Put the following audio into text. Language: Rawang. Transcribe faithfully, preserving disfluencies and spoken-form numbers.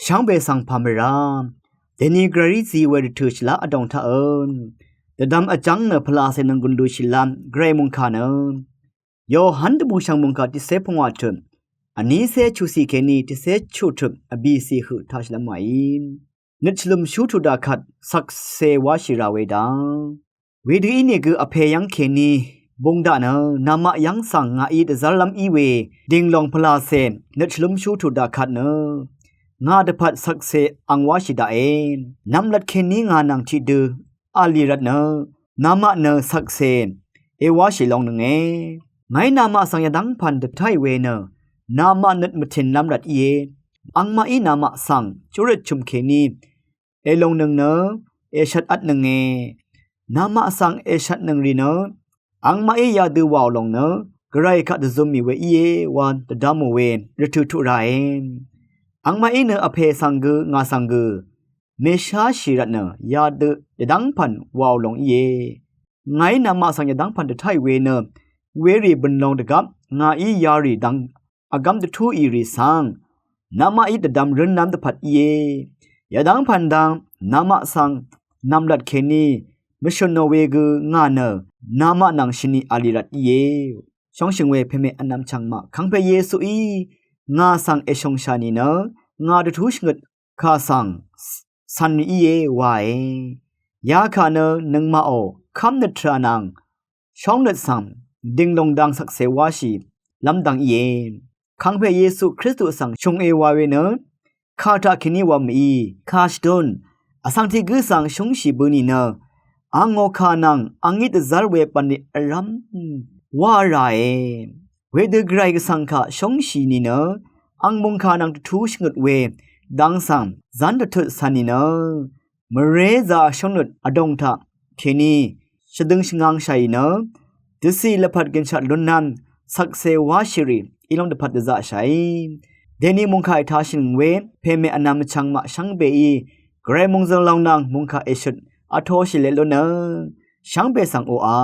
shvngbe svng pà mvrá. Dèni Gvrayí zi we rvtø̀ shvlá vdòng taq øn dvdvm vjv́ng nø pvlacè nònggùn lushìlv́m Gvray mòngkà nø Yohan dvbùshv̀ng mòngkà tiqcé pungwà tøp vnícé chuqcì kèní tiqcé chuq tøp vbìcì høq taq shvlv́m wàí. Nøt shvlø̀mshú tuq daqkvt shvkse wáshì rà we dá. Wedø ínìgø vpè yv́ng kèní bung daq nø namaq yv́ng svng ngàí dvzv́rlv́m í we dìnglòng pvlacè nøt shvlø̀mshú tuq daqkvt nø ngà dvpvt shvkse ang wáshì daqe. Nvmlat kèní ngà nvng tiqdø vlì rvt nø namaq nø shvkse èwáshì longnønge. Ngàí namaq svng yadv́ng pv̀n dvtáì we nø namaq nøt mvtìnlv́m rvt íe. Angmaqí namaq svng júrøt chø̀m kèní èlongnøng nø èshvt vtnønge. Namaq svng èshvtnøng rì nø angmaqí yadø wàò lòng nø Gvray kaq dvzøm mì we íe wa dvdvmò we rvtø̀ tuq ràe. Angmaqí nø vpè svng gø ngà svng gø mèsháshì rvt nø yadø yadv́ng pv̀n wàò lòng íe. Ngàí namaq svng yadv́ng pv̀n dvtáì we nø werì bø̀n long dvgvp ngàí yarì dvng vgv́m dvtúì rì svng namaqí dvdvm rǿnlv́m dvpvt íe. Yadv́ng pv̀n dang namaq svng nv̀mlat kèní mvshø̀nò we gø ngà nø namaq nvng shvni vlì rvt íe. Shóngshø̀ng we pèmè vnvm chv̀ngmaq kàngpè Yesuí ngà svng èshòngshà nìnø ngà dvtú shvngøt kà svng cv̀n rì íe wae. Yakà nø nøngmaqò kv́mnøt tvrà nvng shóngnøt svng dìnglòng dang shvkse wáshì lv́m dvng íe. Kàngpè Yesu Kristu svng shùng èwà we nø kà taq kèní wv̄m mèí kà shvdún vsvng tiq gǿ svng shúngshì bø nìnø angò kà nvng angí dvzv́r we bv̀nlì vrv́m wá ràe. Wedø Gvray Gvsvng kaq shóngshì nìnø ang mòngkà nvng dvtú shvngøt we dang svng zv́n dvtut cv̀n nìnø mvré zaq shóngnøt vdòng taq kèní shvdøng shvngangshàì nø dvcì lvpat gønshaq lúnlv́m shvkse wáshìrì ílóng dvpvt dvzaqshàí. Dèni mòngkà ètashìnøng we pèmè vnvm vchv̀ngmaq shvngbeí Gvray mòngzø̀ng lòng nvng mòngkà èshøt vtoshì let lúnø shvngbe svng oqà